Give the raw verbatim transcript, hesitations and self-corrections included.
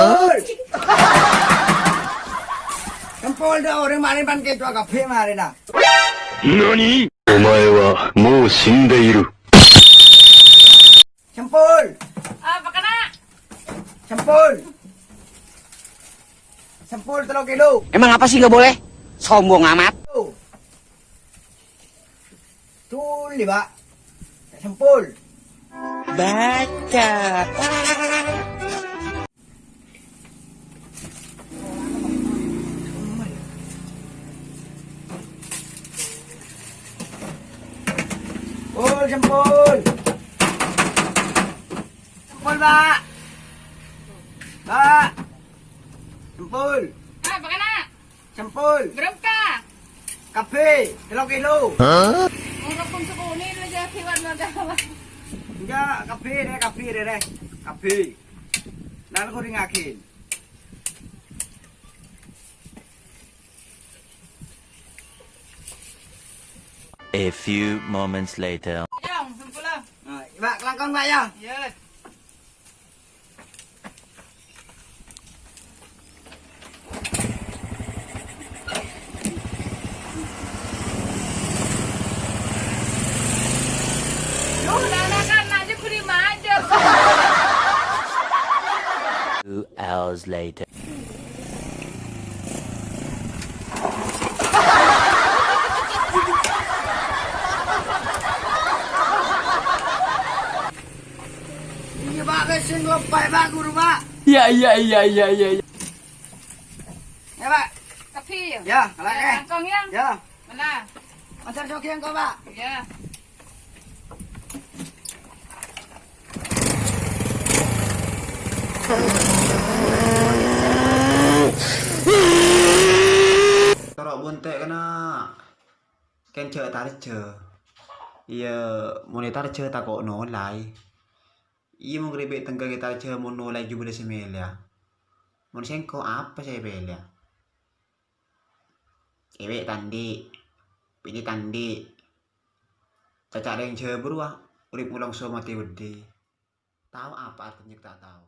Sempol. Sempol dah, orèng marèna pan kècoa kabbhi marèna. Nani? Omae wa mou shindeiru. Sempol. Apa kena? Sempol. Sempol tello kilo. Emang apa sih nggak boleh? Sombong amat. Tuh. Tuli, Pak. Sempol. Baca. Pol, sempol. Sempol, Pak. Pak. Sempol. Ah, apa kena? Sempol. Berapa? Kabbhi, tello kilo. Hah? Ora pun sekone lo jadi warna dawa. Enggak, kabbhi rè, kabbhi rè, rè. Kabbhi. Nang kuring akin. A few moments later. Yang, sempol lah. Nah, Pak, kelangkong, Pak, ya? Iya. Duh, nana kan aja beri maju. Two hours later. Iya, Pak, wis sing lebbay, Pak, guru, Pak. Iya, iya, iya, iya, iya, iya. Ya, Pak. Tapi ya. Ya, kalake. Ya, kangkong ya. Ya. Mana? Matar jogging kok, Pak. Ya. Toro' bunte' kena. Kèng jhâ' tarjâ. Iyâ, mon ètarjâ tako' nolai. Iyâ, mon ghâribâ' tengghâ ètarjâ mon nolai jubâ' sè mèlèya. Mon sèngko' apa sè èpèlèya? Èwè' ta' andi', binè ta' andi'. Caca' rèng jhâ' bârowa, urip ngolongso matè bâddhi. Tao apa artèna ta' tao?